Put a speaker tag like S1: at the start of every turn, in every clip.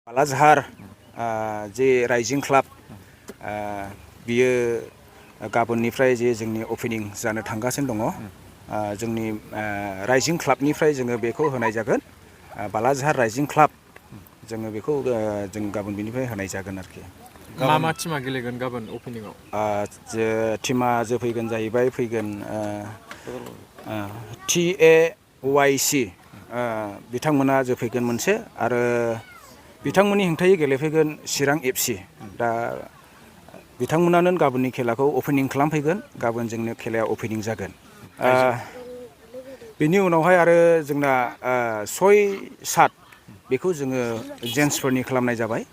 S1: बालाझार जे rising club बियो गाबोननिफ्राय जे जोंनि अपेनिं जानो थांगासिनो दङ जोंनि राइजिं क्लाबनिफ्राय जोङो बेखौ होनाय जागोन बालाझार राइजिं क्लाब जोङो बेखौ जों गाबोन बिनिफ्राय होनाय जागोन आरोखि
S2: मा टीमा गेलेगोन गाबोन अपेनिंआव
S1: टीमा फैगोन जाहैबाय फैगोन TAYC बिथांमोना जोफैगोन मोनसे आरो बिथांमोननि हेंथायै गेलेफैगोन चिरां FC दा बिथांमोनानो गाबोननि खेलाखौ अपेनिं खालामफैगोन गाबोन जोंनो खेलाया अपेनिं जागोन बेनि उनावहाय आरो जोंना 6-7 बेखौ जोङो जेन्ट्सफोरनि खालामनाय जाबाय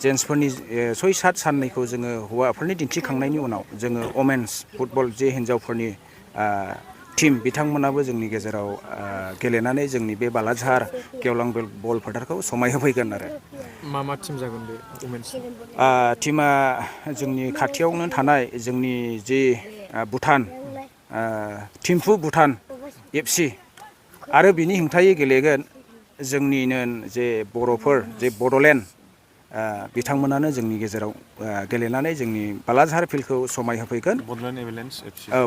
S1: जेन्ट्सफोरनि 6-7 साननैखौ जोङो हौवाफोरनि दिन्थिखांनायनि उनाव जोङो वमेन्स फुटबल जे हिन्जावफोरनि टीम बिथांमोनाबो जोंनि गेजेराव गेलेनानै जोंनि बे बालाझार गेवलां बल फोथारखौ समायहोफैगोन आरो
S2: मा टीम जागोन बे वमेन्स
S1: टीमा जोंनि खाथियावनो थानाय जोंनि जे भुटान थिम्फु भुटान FC आरो बिनि हेंथायै गेलेगोन जोंनिनो जे बर'फोर जे बड'लेण्ड बिथांमोनानो जोंनि गेजेराव गेलेनानै जोंनि बालाझार फिल्डखौ समायहोफैगोन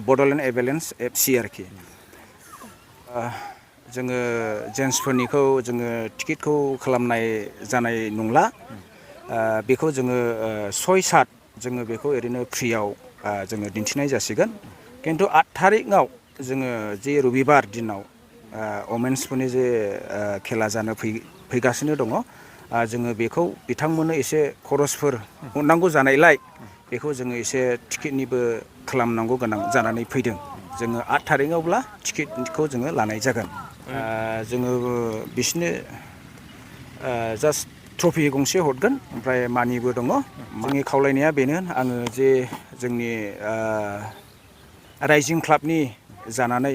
S1: बड'लेण्ड एभालेन्स FC आरोखि जोङो जेन्ट्सफोरनिखौ जोङो टिकेटखौ खालामनाय जानाय नंला बेखौ जोङो 6-7 जोङो बेखौ ओरैनो फ्रियाव जोङो दिन्थिनाय जासिगोन खिन्थु 8 थारिखआव जोङो जे रबिबार दिनाव वमेन्सफोरनि जे खेला जानो फैगासिनो दङ जोङो बेखौ बिथांमोननो एसे खरसफोर हरनांगौ जानायलाय बेखौ जोङो एसे टिकेटनिबो खालामनांगौ गोनां जानानै फैदों जोङो 8 थारिखआवब्ला टिकेटखौ जोङो लानाय जागोन जोङो बिसोरनो जास्ट ट्रफि गंसे हरगोन ओमफ्राय मानिबो दङ जोंनि खावलायनाया बेनो आङो जे जोंनि राइजिं क्लाबनि जानानै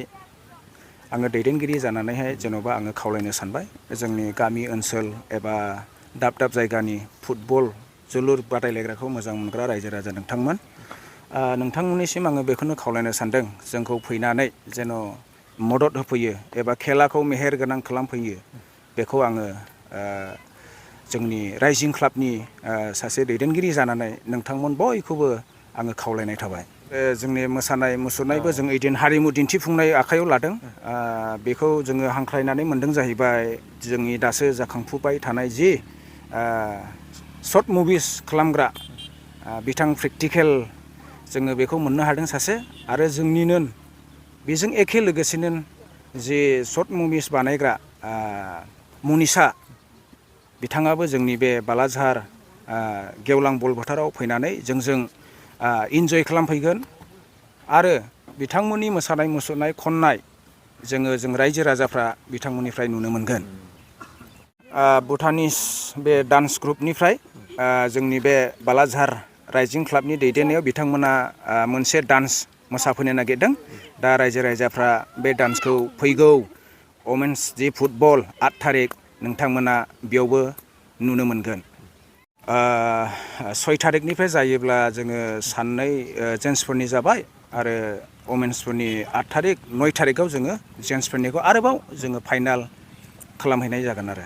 S1: आङो दैदेनगिरि जानानैहाय जेन'बा आङो खावलायनो सानबाय जोंनि गामि ओनसोल एबा दाब दाब जायगानि फुटबल जोलुर बादायलायग्राखौ मोजां मोनग्रा रायजो राजा नोंथांमोननिसिम आङो बेखौनो खावलायनो सानदों जोंखौ फैनानै जेन' मदद होफैयो एबा खेलाखौ मेहेर गोनां खालामफैयो बेखौ आङो जोंनि राइजिं क्लाबनि सासे दैदेनगिरि जानानै नोंथांमोन बयखौबो आङो खावलायनाय थाबाय जोंनि मोसानाय मुसुरनायबो जों ओइदिन हारिमु दिन्थिफुंनाय आखायाव लादों बेखौ जोङो हांख्रायनानै मोनदों जाहैबाय जोंनि दासो जाखांफुबाय थानाय जि सर्ट मुभिस खालामग्रा बिथां प्रेक्टिकेल जोङो बेखौ मोननो हादों सासे आरो जोंनिनो बेजों एखे लोगोसेनो जे सर्ट मुभिस बानायग्रा मनिसा बिथाङाबो जोंनि बे बालाझार गेवलां बल फोथाराव फैनानै जोंजों इन्जय खालामफैगोन आरो बिथांमोननि मोसानाय मुसुरनाय खननाय जों रायजो राजाफ्रा बिथांमोननिफ्राय नुनो मोनगोन भुटानिस बे डान्स ग्रुपनिफ्राय जोंनि बे बालाझार राइजिं क्लाबनि दैदेननायाव बिथांमोना मोनसे डान्स मोसाफैनो नागिरदों दा रायजो राजाफ्रा बे डान्सखौ फैगौ वमेन्स जि फुटबल 8 थारिख नोंथांमोना बेयावबो नुनो मोनगोन 6 थारिखनिफ्राय जायोब्ला जोङो साननै जेन्ट्सफोरनि जाबाय आरो वमेन्सफोरनि 8 थारिख 9 थारिखआव जोङो जेन्ट्सफोरनिखौ आरोबाव जोङो फाइनाल खालामहैनाय जागोन आरो